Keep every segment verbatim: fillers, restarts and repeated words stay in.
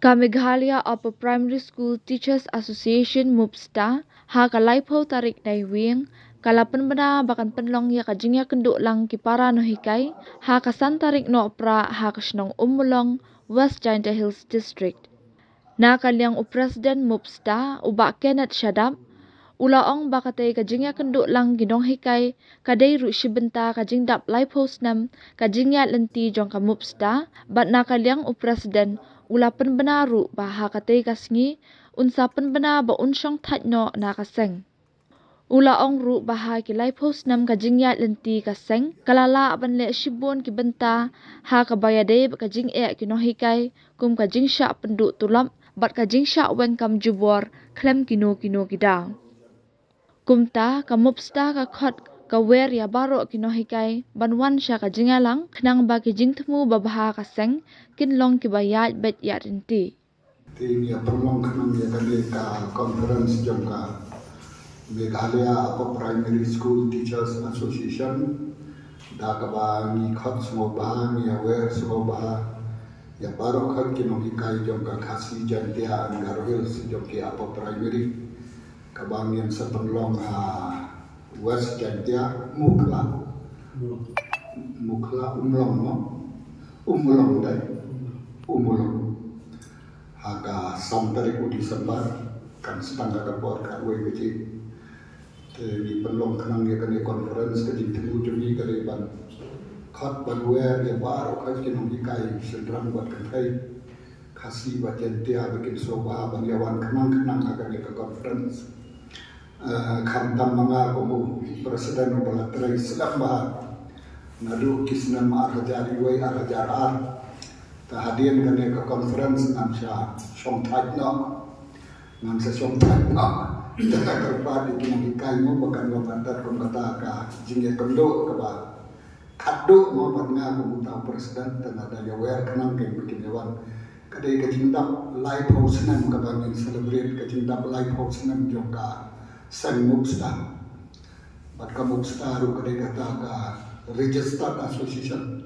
Ka Meghalaya Upper Primary School Teachers Association, MUPSTA, ha ka laiphew tarik Naiwieng ka la pynbna ba kan pynlong ïa ka jingïakynduh lang ki para nonghikai ha ka san tarik Nohprah ha ka shnong Ummulong, West Jaintia Hills District. Na ka liang u President MUPSTA, u Bah Kenneth Shadap, u la ong ba katei ka jingïakynduh lang ki nonghikai ka dei ruh shi bynta ka jingdap laiphew snem ka jingïaid lynti jong ka MUPSTA, bad na ka liang u President u la pynbna ruh ba ha katei ka sngi un sa pynbna ba un shong thait noh na ka seng. U la ong ruh ba ha ki laiphew snem ka jingïaid lynti ka seng ka la lah ban leh shibun ki bynta ha kaba ïadei bad ka jingeh ki nonghikai, kum ka jingshah pynduh tulop bad ka jingshah weng kam jubor khlem kino kino ki daw. Kumta ka MUPSTA ka khot ka wer ïa baroh ki nonghikai ban wan sha ka jingïalang khnang ba ki jingthmu babha ka seng kin long kiba ïaid beit ïaid lynti. Te ngi ïa pynlong khnang ïa kane ka conference jong ka Meghalaya Upper Primary School Teachers Association, da kaba ngi khot sngewbha, ngi ïa wer sngewbha ïa baroh khoit ki nonghikai jong ka Khasi, Jaintia and Garo Hills jong ki Upper Primary, kaba ngin sa pynlong ha West Jaintia, Mukhla. Mukhla, Umlong, no? Umlong dei. Umlong. Ha ka san tarik u December, kan sdang ha ka por khatwei baje. Te ngi pynlong khnang ïa kane conference, ka jingthmu jong ngi ka dei ban khot ban wer ïa baroh khoit ki nonghikai shynrang bad kynthei Khasi bad Jaintia ba kin sngewbha ban ïa wan khnang khnang ha kane ka conference. Eh, khamtam ma nga kum u president uba la trei slem bha naduh ki snem ar hajar wei, ar hajar ar. Te hadien kane ka conference ngan sa shong thait noh. Ngan sa shong thait noh. Te nga kyrpad ïa ki nonghikai mo ba kan wan ban tat kum kata ka jingïakynduh kaba khatduh mo bad nga kum uta u president, te nga da ïa wer khnang kein ba kin ïa wan. Ka dei ka jingdap laiphew snem kaba ngin celebrate ka jingdap laiphew snem jong ka seng MUPSTA. Bad ka MUPSTA ruh ka dei kata ka registered association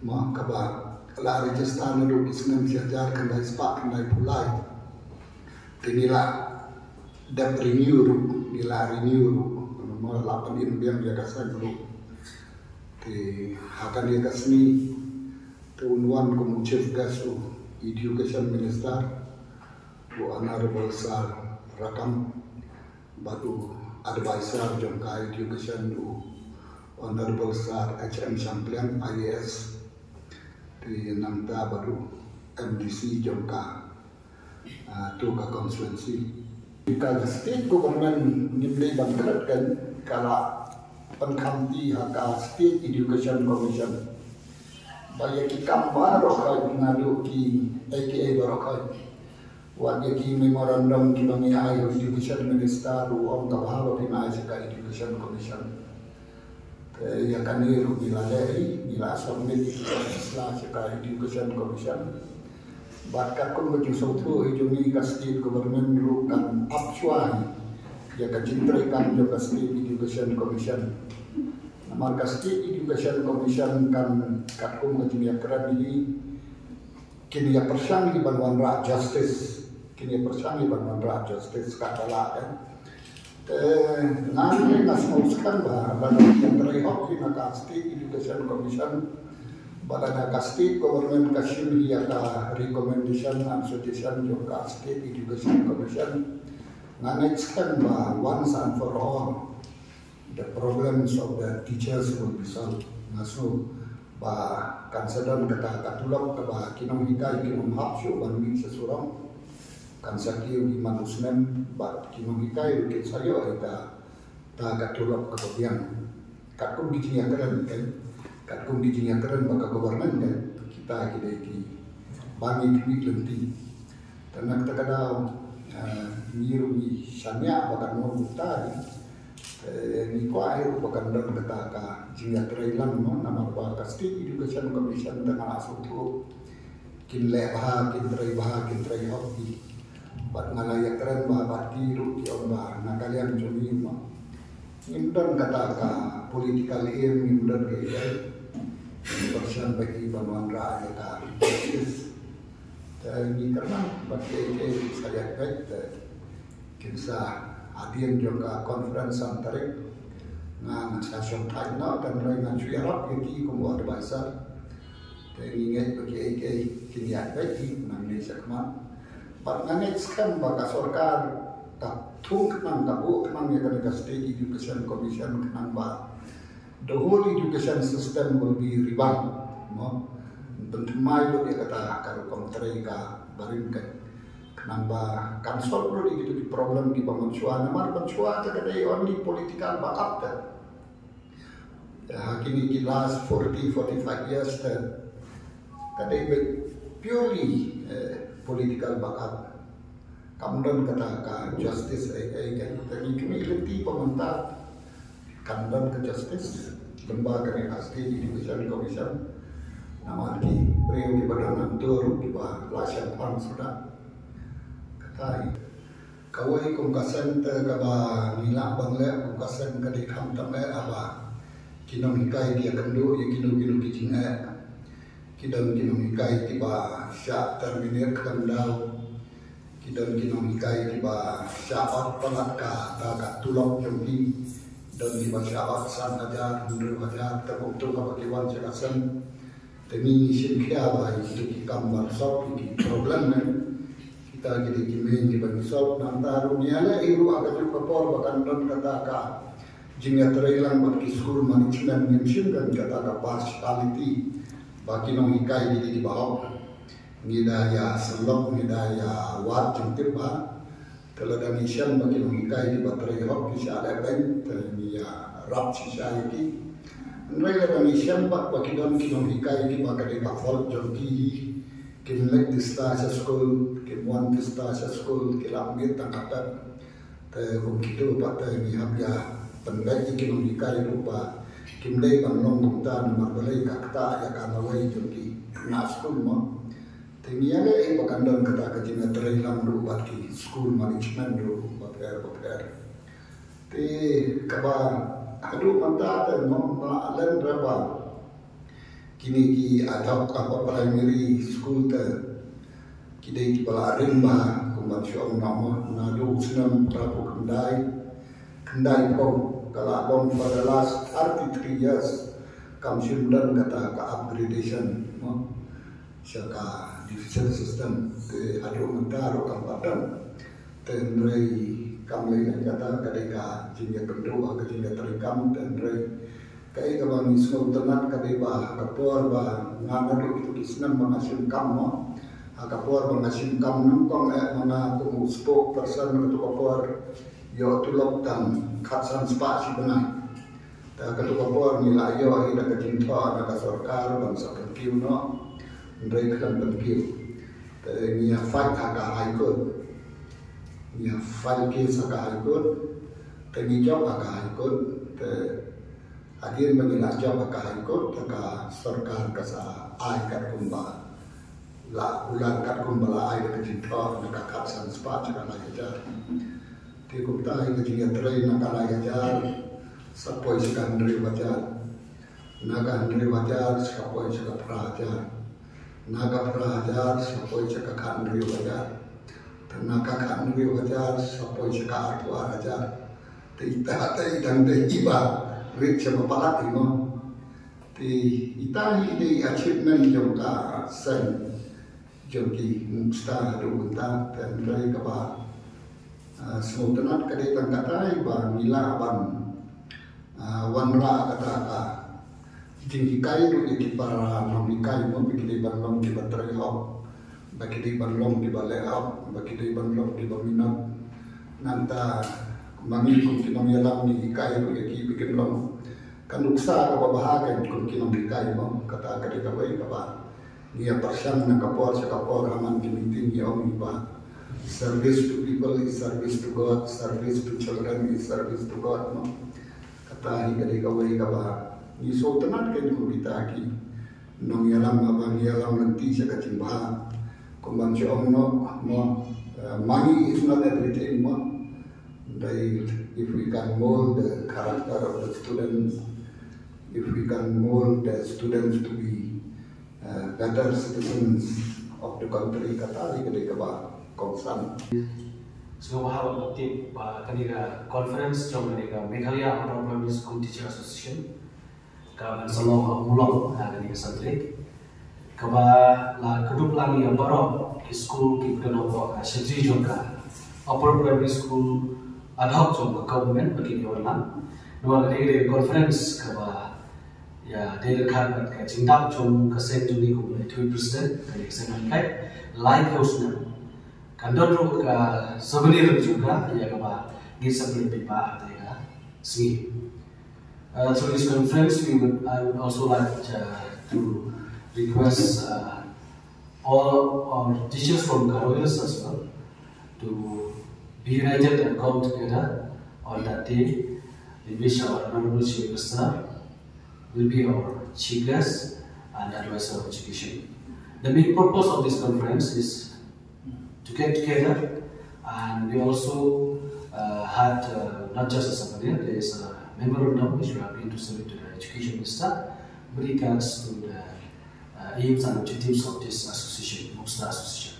mo kaba la register naduh ki snem shi hajar khyndai spah khyndaiphew lai. Te ngi la dep renew ruh, ngi la renew ruh. Namar la pynim biang ïa ka seng ruh. Te ha kane ka sngi te un wan kum u chief guest u Education Minister, u Honorable Sir Rakkam, bad u advisor jong ka Education u Honorable Sir H M Shangpliang, I A S. Te nangta bad u M D C jong ka, ah, to ka constituency. Ka state government ngim dei ban klet kan ka la pynkhamti ha ka State Education Commission ba ïa ki kam baroh khoit naduh ki A K A baroh khoit. Wat ïa ki memorandum kiba ngi ai ha u Education Minister ruh ong ka bha ba phin ai sha ka Education Commission. Te ïa kane ruh ngi la leh hi, ngi la submit ïa ki kam sla sha ka Education Commission. Bad katkum ka jingsngewthuh hi jong ngi ka state government ruh kan ap shuwa hi ïa ka jingtrei kam jong ka State Education Commission. Namar ka State Education Commission kan katkum ka jingïakren hi kin ïa pyrshang hi ban wanrah justice, kin ïa pyrshang hi ban wanrah justice ka la kan. Te nga nga sngewskhem ba lada ka trei hok hi na ka State Education Commission, ba lada ka state government ka shim hi ïa ka recommendation and suggestion jong ka State Education Commission, nga ngeit skhem ba once and for all the problems of the teachers will be solved. Nga sngew ba kan sa don kata ka tulop kaba ki nonghikai kin ym hap shuh ban mih sha surok. Kan sa kiew hi man u snem bad ki nonghikai ruh kin sa ïoh ïa kata ka tulop kaba biang. Katkum ki jingïakren kan, katkum ki jingïakren bad ka government kan, kita ki dei kiba ngi khmih lynti. Te na kata ka daw, eh, ngi ruh ngi shaniah ba kan long kumta hi. Te ngi kwah hi ruh ba kan don kata ka jingïatreilang mo, namar ba ka State Education Commission te nga la sngewthuh kin leh bha, kin trei bha, kin trei hok hi. Bad nga la ïakren bha bad ki ruh ki ong ba na ka liang jong ngi mo, ngim don kata ka political aim, ngim don kaei kaei. Ngi pyrshang bha ki ban wanrah ïa ka justice. Te ngi kyrmen ba kiei kiei ki sa ïaid beit te kin sa hadien jong ka conference san tarik. Nga ngan sa shong thait noh, te hynrei ngan shu ïarap ïa ki kum u advisor. Te ngi ngeit ba kiei kiei kin ïaid beit, ngi nang ngeit shakhmat. Bad nga ngeit skhem ba ka sorkar ka thung khnang, ka buh khnang ïa kane ka State Education Commission khnang ba the whole education system will be revamped, mo. Pynthymmai lut ïa kata ka rukom trei kaba rim, khnang ba kan solve lut ïa kito ki problem kiba mynshuwa, namar mynshuwa te ka dei only political backup te. Ha kine ki last forty, forty-five years te ka dei beit purely, eh, political backup. Kam don kata ka justice ei ei, ka, ka ngi kmie lynti ba mynta kam don ka justice. Lem bad kane ka State Education Commission, namar ki briew kiba don hangto ruh kiba la shemphang suda. Kata hi. Kawei kum ka seng te kaba ngi lah ban leh kum ka seng ka dei khamtam eh ba ki nonghikai ki ïakynduh ïa kino kino ki jingeh. Ki don ki nonghikai kiba shah terminate khlem daw. Ki don ki nonghikai kiba shah ot palat ka, ka, ka tulop jong ki. Don kiba shah ot san hajar, hynriew hajar, te kumto haba ki wan sha ka seng. Te ngi, ngi shim khia ba ïa kito ki kam ban solve ïa ki problem ne. Kita ki dei ki main kiba ngi solve, nangta ruh ngi ïaleh hi ruh ha kajuh ka por ba kan don kata ka jingïatreilang bad ki school management, ngim shim kata ka partiality ba ki nonghikai ki dei kiba hok. Ngi da ïa sylloh, ngi da ïa wad jingtip ba te lada ngi shem ba ki nonghikai kiba trei hok ki shah lehbeiñ, te ngi ïarap shisha ïa ki. Hynrei lada ngi shem ba, ba ki don ki nonghikai kiba ka dei ka fault jong ki, kim leit tista sha skul, kim wan tista sha skul, ki lap miet tang ka pep. Te kum kito pat te ngi hap ïa pynbeit ïa ki nonghikai ruh ba kim dei ban long kumta, namar balei ka ktah ïa ka lawei jong ki khynnah skul, mo. Te ngi ïaleh hi ba kan don kata ka jingïatreilang ruh bad ki school management ruh bapher bapher. Te kaba haduh mynta te ngam lah len re ba kine ki adok, upper primary school te ki dei kiba la rim bha, kumba shu ong, namar naduh u snem phra phew khyndai, khyndai phew, ka la long for the last thirty-three years kam shym don kata ka upgradation, mo, sha ka division system. Te haduh mynta ruh kam pat don. Te hynrei kam lei lei kata ka dei ka jingïakynduh ha ka jingïatreikam, te hynrei kaei kaba ngi sngewtynnat ka dei ba ha ka por ba nga naduh kito ki snem ba nga shim kam, mo, ha ka por ba nga shim kam, nyngkong eh ma nga kum u spokesperson, kato ka por ïoh tulop tang khatsan spah shi bnai. Te ha kato ka por ngi la ïoh hi da ka jingthoh na ka sorkar ban sa pynkiew noh, hynrei khlem pynkiew. Te ngi ïa fight ha ka High Court. Ngi ïa file case ha ka High Court. Te ngi jop ha ka High Court. Te hadien ba ngi la jop ha ka High Court, te ka sorkar ka sa ai katkum ba la kular, katkum ba la ai da ka jingthoh na ka khatsan spah sha ka lai hajar. Te kumta hi ka jingïatrei na ka lai hajar sa poi sha ka hynriew hajar. Na ka hynriew hajar sa poi sha ka phra hajar. Na ka phra hajar sa poi sha ka khathynriew hajar. Te na ka khathynriew hajar sa poi sha ka arphew ar hajar. Te ita te i dang dei iba rit sha ba palat hi, mo. Te ita hi dei achievement jong ka seng jong ki Muxta haduh mynta. Te hynrei kaba, ah, sngewtynnat ka dei tang katai ba ngi lah ban, ah, wanrah kata ka jinghikai ruh ïa ki para nonghikai, mo, ba ki dei ban long kiba trei hok, ba ki dei ban long kiba leh hok, ba ki dei ban long kiba minot. Nangta ma ngi kum ki nongïalam ngi hikai ruh ïa ki ba kin long ka nuksa kaba bha kein kum ki nonghikai, mo. Kata ka dei kawei kaba ngi ïa pyrshang na ka por sha ka por, ha man ki meeting ngi ong ba service to people is service to God, service to children is service to God, mo. Kata hi ka dei kawei kaba ngi sngewtynnat kein kum kita ki nongïalam, haba ngi ïalam lynti sha ka jingbha. Kumba shu ong noh, mo, eh, money is not everything, mo. They, if we can mold the character of the students, if we can mold the students to be, uh, better citizens, of the country kata hi ka dei kaba kongsan. Sngewbha ban tip ba kane ka conference jong kane ka Meghalaya Upper Primary School Teacher Association ka ban sa long ha Mulong ha kane ka san tarik, kaba la kdup lang ïa baroh ki skul ki kynnoh ka shitri jong ka Upper Primary School ad hoc jong ka government ba kin ïa wan lang. Namar kane ka dei ka conference kaba ïa dei da ka jingdap jong ka seng jong ngi kum u president kane ka seng, kan kai lai ka usnam. Kan don ruh ka souvenir jong ka ïa kaba ngin sa pynleit paidbah ha kane ka sngi. Uh, through this conference, we would, I would also like uh, to request uh, all our teachers from Garo Hills as well to be united and come together on that day in which our Honorable Chief Minister will be our chief guest and advisor of education. The main purpose of this conference is to get together, and we also uh, had uh, not just a souvenir, there is a memorandum which we are going to submit to the education minister with regards to the uh, aims and objectives of this association, Muxta Association.